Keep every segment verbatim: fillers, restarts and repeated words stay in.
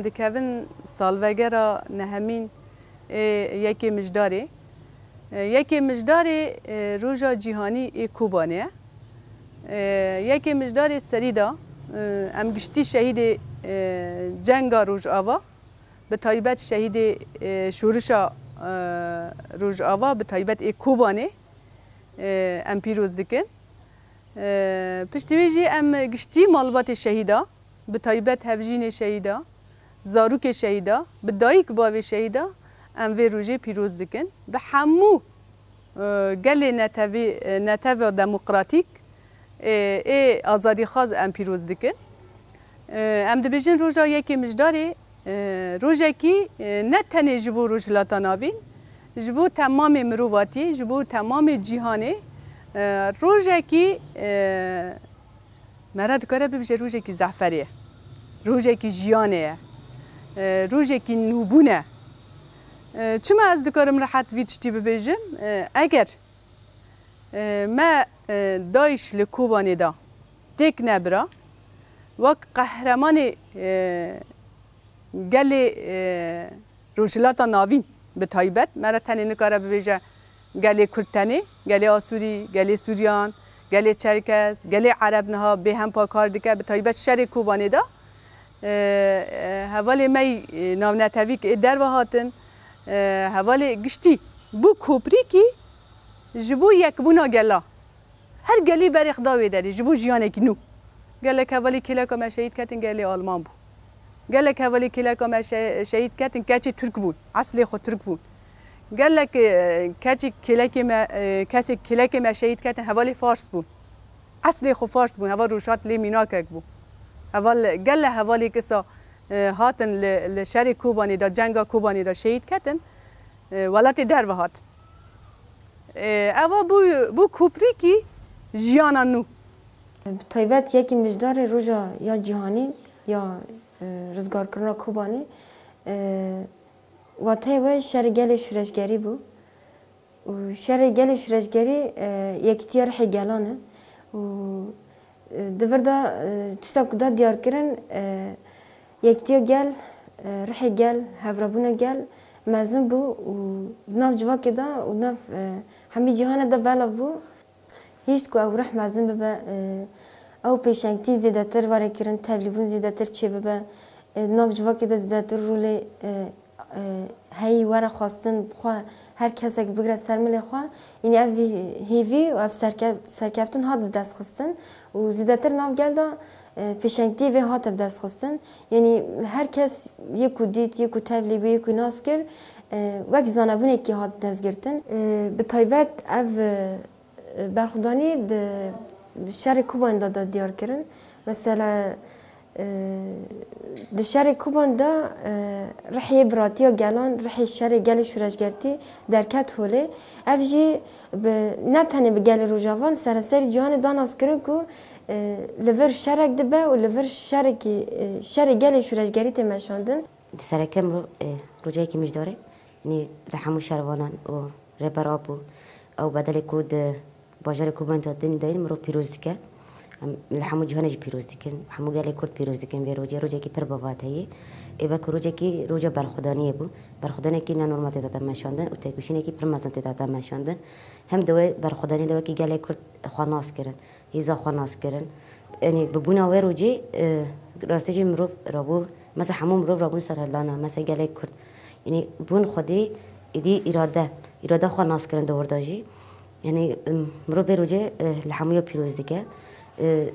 Dikevin salvegera nehemîn ê yekê Mijdarê. E, yekê Mijdarê, e, roja cîhanî ê Kobanê ye. E, yekê Mijdarê serî de, e, em giştî şehîdê, e, cenga Rojava, bi taybet şehîdê, e, şorişa, e, Rojava, bi taybet ê Kobanê, e, em pîroz dikin. E, piştî wê jî em giştî malbatê şehîda, bi taybet hevjînê şehîda, zarokê şehîda, bi dayik bavê şehîda em vê rojê pîroz dikin. Bi hemû, e, gelê netevî, e, neteva demokratîk, e, ê azadîxwaz em pîroz dikin. E, em dibêjin roja yekê Mijdarê, e, rojekî, e, ne tenê ji bo Rojhilata Navîn, ji bo temamê mirovatiyê, ji bo temamê cîhanê, e, rojekî, e, me re dikare bibêje rojekî zehferê ye, rojekî jiyanê ye, e, rojekî nûbûn e. E, çima ez dikarim rehet vî tiştî bibêjim? E, eger, e, me, e, DAIŞ li Kobanê de têk nebira, wek qehremanê, e, gelê, e, Rojhilata Navîn bi taybet, me re tenê nikare bibêje gelê Kurd tenê, gelê Asûrî, gelê Suryan, gelê Çerkes, gelê Ereb niha bêhempa kar dike, bi taybet şerê Kobanê de, e, e, hevalê me yî, e, navnetevî ê derve hatin, e, hevalê giştî bû koprîkî ji bo yekbûna gela. Her gelî berê xwe da wê derê ji bo jiyanekî nû. Gelek hevalê kêleka me şehîd ketin gelê Alman bû. Gelek hevalê kêleka me şe-, şehîd ketin keçê Tirk bûn. Eslê xwe Tirk bûn. Gelek, e, keçê kêlekê me, e, kesê kêlekê me şehîd ketin hevalê Fars bûn. Eslê xwe Fars bûn. Heval Rojhat lê mînakek bû. Heval, gele hevalê kisa, e, hatin li, li şerê Kobanê de, cenga Kobanê de şehîd ketin, e, welatê derve hatin. E, eva bû, bû koprîkî jiyana nû. Bi taybet yekî Mijdarê roja ya cîhanî ya, e, rizgarkirina Kobanê, e, wateyê wê şerê gelê şûreşgerî bû. Û şerê gelê şûreşgerî, e, yekîtiya rihê gelan e. Û, e, di vir de, e, tişta ku da diyarkirin, e, yekîtiya gel, e, rihê gel, hevrabûna gel mezin bû û di nav civakê de û di nav, e, hemî cîhanê de belav bû. Hişt ku ew rih mezin bibe, e, ew pêşengtî zêdetir were kirin, tevlîbûn zêdetir çêbibe, e, nav civakê de zêdetir rolê, e, e, heyî were xwestin, bi xwe her kesek bigire ser milê xwe. Yanî ev hê-, hêvî û ev serke-, serkeftin hat bi dest xistin û zêdetir nav gel de, e, pêşengtiyê vê hate bi dest xistin. Yanî her kes yê ku dît, yê ku tevlî bû, yê ku nas kir, e, wek zanebûnekî hat destgirtin. E, bi taybet ev, e, berxwedanî di şerê Kobanê de da diyar kirin. Mesela, e, di şerê Kobanê de, e, rihê biratiya gelan, rihê şerê gelê şûreşgertî derket holê. Ev jî bi, ne tenê bi gelê Rojava, li seranserî cîhanê da naskirin ku, e, li vir şerek dibe û li vir şerekî, e, şerê gelê şûreşgerî tê meşandin. Di sereke mirov, e, rojayekî Mijdarê, yanî li hemû şervanan û Rêber Apo, ew bedelê ku di bajarê Kobanê de hatî dayîn, mirov pîroz dike. Em li hemû cîhanê jî pîroz dikin, hemû gelê Kurd pîroz dikin vê rojê. Rojekî pir babat heye. Ê be ku rojekî roja berxwedaniyê bû. Berxwedanekî ne normal tê date meşandin û têkoşînekî pir mezin tê date meşandin. Hem di wê berxwedaniyê de wekî gelê Kurd xwe nas kirin. Hêza xwe nas kirin. Yanî bi bûna wê rojê, e, rastî jî mirov rabû, mesela hemû mirov rabûn serhildana, mesela gelê Kurd. Yanî bûn xwedî êdî îrade, îrade xwe nas kirin di wir de jî. Yanî, em, mirov vê rojê, e, li hemûya pîroz dike. E,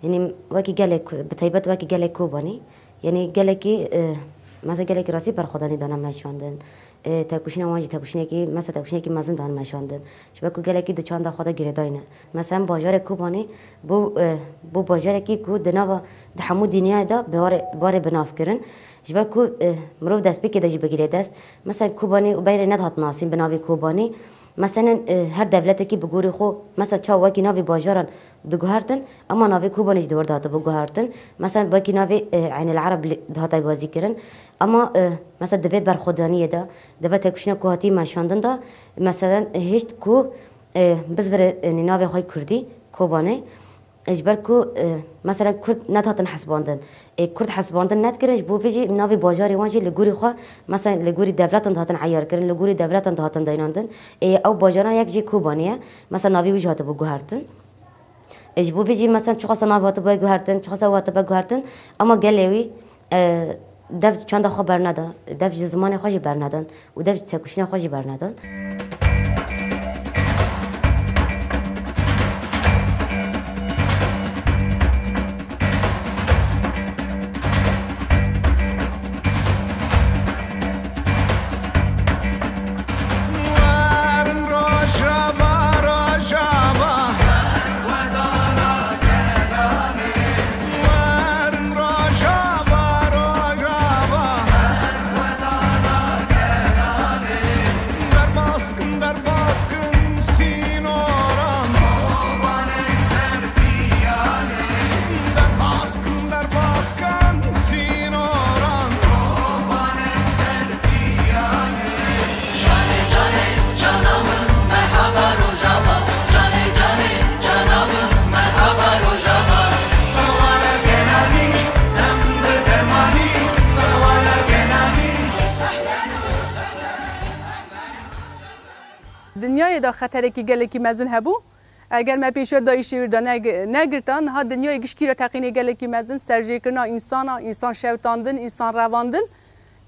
Yanî wekî gelek, bi taybet wekî gelek Kobanî, yanî gelekî, e, mesela gelekî rastî berxwedanî dane meşandin. E, têkoşîna wan jî têkoşînekî, mesela têkoşînekî mezin dan meşandin. Ji ber ku gelekî di çanda xwe de girêdayî ne. Mesela em bajarê Kobanê bû, e, bû bajarekî ku di nava, di hemû dinyayê de bi warê, bi warê bi nav kirin. Ji ber ku, e, mirov destpêkê de jî bigirê dest. Mesela Kobanê û berê nedihat nasîn bi navê Kobanê. Mesela, e, her dewletekî bi gorî xwe, mesela çawa wekî navê bajaran diguhertin, ema navê Kobanê jî di wir de hatibû guhertin. Mesela, belkî navê, e, Eynîl Ereb li, dihate gazî kirin. Ema, e, mesela, di vê berxwedaniyê de, di vê têkoşîna ku hatî meşandin de, mesela, e, hişt ku, e, bizvire, e, navê xwe kurdî, Kobanê. Ji ber ku, e, mesela Kurd nedihatin hesibandin. Ê, Kurd hesibandin nedikirin, ji bo vê jî navê bajarê wan jî li gorî xwe, mesela li gorî dewletan dihatin eyar kirin, li gorî dewletan dihatin daynandin. Ê, ew bajaran yek jî Kobanê ye. Mesela navê wî jî hatibû guhertin. Ê, ji bo vê jî, mesela, çiqasa nav hatibû guhertin, çiqasa ew hatibû guhertin, ema gelê wî, e, dev çanda xwe berneda, dev ji zimanê xwe jî bernedan û dev ji têkoşîna xwe jî bernedan. Dinyayê de xeterekî gelekî mezin hebû. Eger me pêşiya DAIŞê wî de neg-, negirta, niha dinyayê gişkî re teqînê gelekî mezin, serjêkirina însana, însan şewtandin, însan revandin,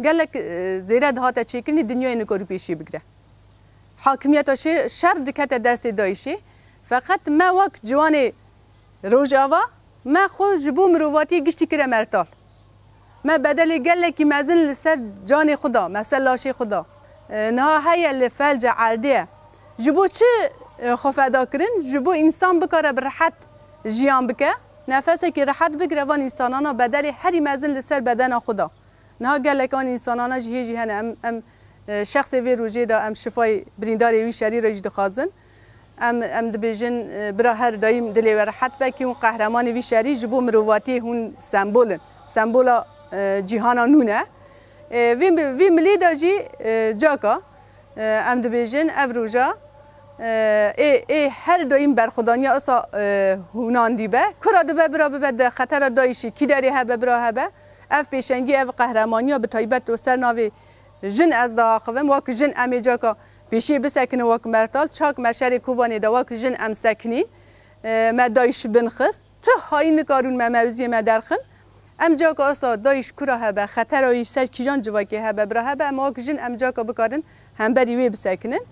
gelek, e, zêde dihate çêkirinê, dinyayê nikarî pêşî bigire. Hakimiyeta şê-, şer dikete destê DAIŞê. Feqet me wek ciwanê Rojava, me xwe ji bo mirovatiyê giştî kire mertal. Me bedelê gelekî mezin li ser canê xwe da, me ser laşê xwe da. E, niha heye li felce erdê ye. Ji bo çi, e, xwe feda kirin? Ji bo însan bikare bi rehet jiyan bike, nefesekî rehet bigire, van însanana bedelê herî mezin li ser bedena xwe da. Niha gelek an însanana jî hê jî hene. Em, em, e, şexsê vê rojê de em şifayê birîndarê wî şerî re jî dixwazin. Em, em dibêjin, e, bira her daîm dilê we rehet be, kî hûn qehremanê vî şerî ji bo mirovatiyê hûn sembol in. Sembola, e, cîhana nû ne. E, vî, vî milî de jî, e, caka, e, em dibêjin ev roja, e, ê, ê her daîm berxwedaniya esa, e, hûnan dî be. Kura dibe bira bibe di xetera DAIŞê, kî derê hebe bira hebe. Ev pêşengî, ev qehremaniya bi taybet li ser navê jin ez diaxivim. Wek jin em ê caka pêşiyê bisekinin wek mertal. Çak me şerê Kobanê de wek jin em sekinîn. E, me DAIŞ bin xist. Tu hayîn nikarûn me mewziyê me derxin. Em caka esa DAIŞ kura hebe, xetera wî ser kîjan civakê hebe, bira hebe, em wek jin em caka bikarin hemberî wê bisekinin.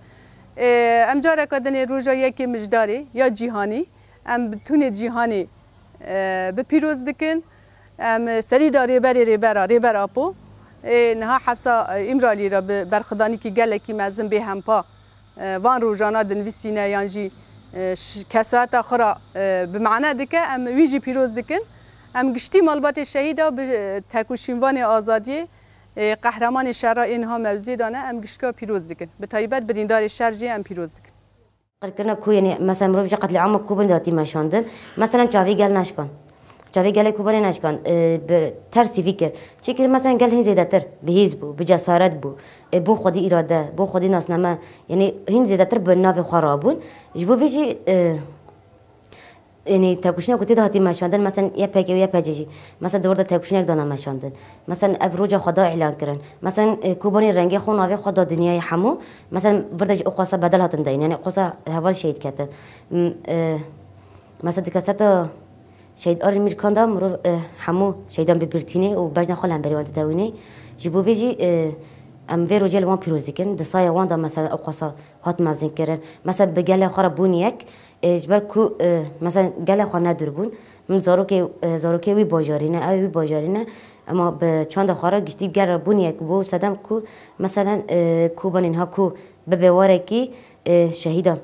E, em careka din ê roja yekê Mijdarê ya cîhanî, em bi tunê cîhanê, e, bi pîroz dikin. Em serî da rêberê rêbera, Rêber Apo, ê niha hepsa, e, Îmraliyê re bi berxwedanîkî gelekî mezin bê hempa, e, van rojana dinivîsîne yan jî, e, ş-, kesayeta xwe re, e, bi mane dike, em wî jî pîroz dikin. Em giştî malbatê şehîda bi, e, tekoşînvanê azadiyê, e, qehremanê şera ê niha mewziyê de ne, em giştka pîroz dikin. Bi taybet birîndarê şer jî em pîroz dikin. Qirkirina ku, yanî, mesela, mirov ji qetlîama Kobanê de hatî meşandin. Mesela, çavê gel neşkan. Çavê gelê Kobanê neşkan, e, bi tersî vî kir. Çi kir, mesela, gel hîn zêdetir bi hîz bû, bi cesaret bû. E, bû xwedî îrade, bû xwedî nasname. Yanî, hîn zêdetir bi navê xwe rabûn. Ji bo vê jî, e, Yanî tevkuşînek ku tê de hatî meşandin, mesela Y P G û Y P G jî, mesela di wir de tevkuşînek dane meşandin. Mesela ev roja xwe da îlan kirin. Mesela, e, Kobanê rengê xwe, navê xwe da dinyayê hemû. Mesela vir de jî oqasa bedel hatin dayîn. Yanî oqasa heval şehîd ketin. M-, e, mesela di keseta şehîd Arîn Mîrkan de mirov, e, hemû şehîdan bi bîr tînê û bejna xwe li hemberî wan didewînê. Ji bo vê jî, e, em vê rojê li wan pîroz dikin. Di saya wan de mesela oqasa hat mezin kirin. Mesela bi gelê xwe re bûn yek. E, ji ber ku, e, mesela gelê xwe ne dûr bûn. Min zarokê, e, zarokê wî bajarî ne, ew ê wî bajarî ne. Ema bi çanda xwe re giştî gel re bûn yek bû. Sedem ku, mesela, e, Kobanê niha ku bibe warekî, e, şehîdan.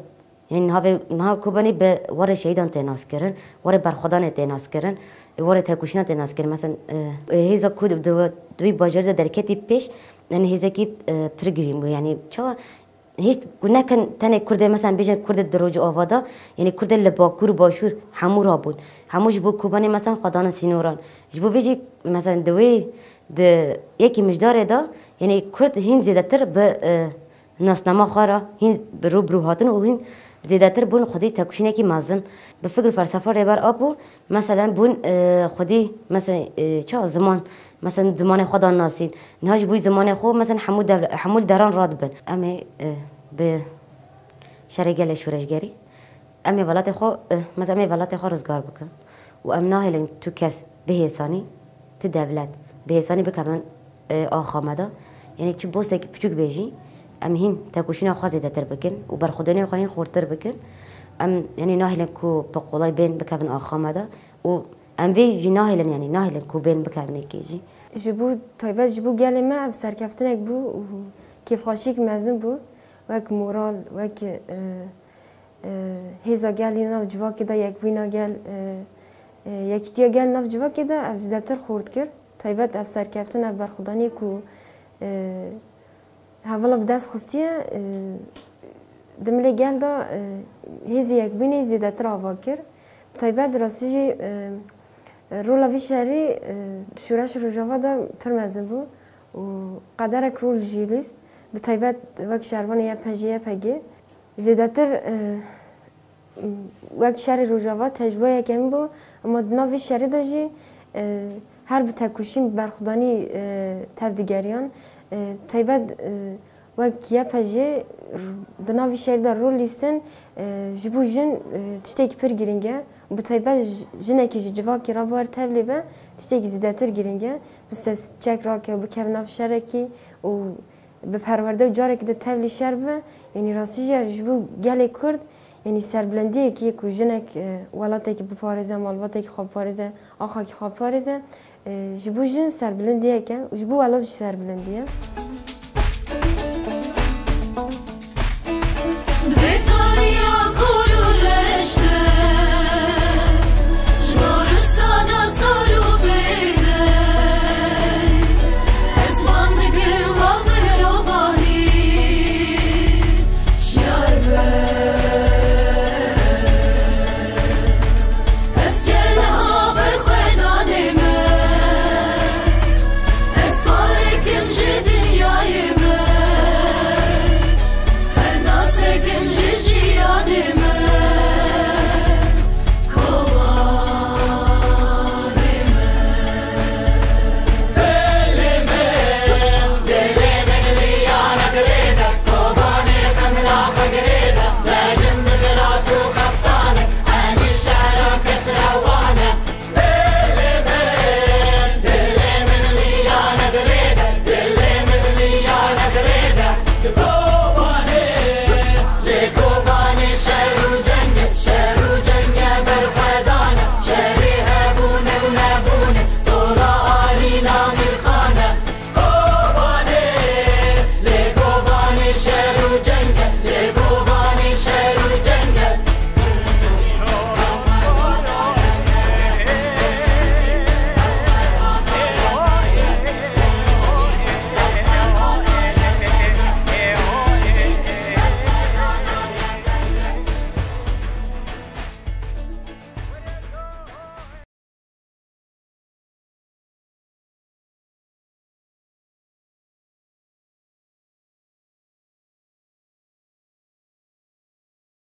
Yanî niha vê, niha Kobanê bi warê şehîdan tê naskirin, warê berxwedanê tê naskirin, e, warê tevkuşînan tê naskirin. Mesela, e, e, hêza ku di, di, di wî bajarî de derketî pêş, yanî hêzekî, e, pir girîn bû. Yanî çawa Hîç ku nekin tenê Kurdê, mesela bêjin Kurdê di Rojava de, yanî Kurdê li Bakur û Başûr hemû rabûn. Hemû ji bo Kobanê mesela xwe danin sînoran. Ji bo vê jî mesela di wê, di yekî Mijdarê de, yanî Kurd hîn zêdetir bi, e, nasnama xwe re, hîn bi rû bi rû hatin û hîn Zêdetir bûn xwedî tekoşînekî mezin. Bi fikr û felsefa Rêber Apo, meselen, bûn, e, xwedî, meselen, e, ça ziman, meselen, zimanê xwe dan nasîn. Niha ji bo zimanê xwe, meselen, hemû dev-, hemû li deran radibin. Em ê, e, bi şerê gelê şoreşgerî, em ê welatê xwe, e, meselen, em ê welatê xwe rizgar bikin. Û em nahêlin tu kes bihêsanî, tu dewlet bihêsanî bikevin, e, axa me de. Yanî çi postekî piçûk bê jî, em hîn tekoşîna xwe zêdetir bikin û berxwedaniyê xwe hîn xurtir bikin. Em, yanî nahêlin ku bi qolay bên bikevin axa me de û em vê jî nahêlin, yanî nahêlin ku bên bikevin êkê jî. Ji bo taybet ji bo gelê me ev serkeftinek bû û kêfxweşiyek mezin bû. Wek moral, wek, e, e, hêza gel li nav civakê de, yekbûna gel, e, e, yekîtiya gel nav civakê de ev zêdetir xurt kir. Taybet ev serkeftin, ev berxwedaniyê ku, e, hevala bi dest xistiye, e, di milê gel de, e, hêzê yekbûnê zêdetir ava kir. Bi taybet rastî jî, e, e, rola vî şerî, e, di şoreş Rojava de pir mezin bû û qederek rol jî lîst. Bi taybet wek şervanê Y P J, Y P G. Zêdetir, e, wek şerê Rojava tecrûbe yekemîn bû, ema di nav vî şerê de jî, e, her bi tekoşîn, bi berxwedanî, e, tev digeriyan. E, taybet, e, wek Y P J di nav vî şerê de rol lîstin, e, ji bo jin, e, tiştekî pir girîng e. Bi taybet j-, jinekî ji civakê re bi wer tevlî be, tiştekî zêdetir girîng e. Bi ses çek rake û bikeve nav şerekî û bi perwerde û carekî de tevlî şer bibe, yanî rastî jî ev ji bo gelê Kurd, yanî serbilindiyekî ye ku jinek, e, welatekî biparêze, malbatekî xwe biparêze, axakî xwe biparêze, e, ji bo jin serbilindiyek e û ji bo welat jî serbilindî ye.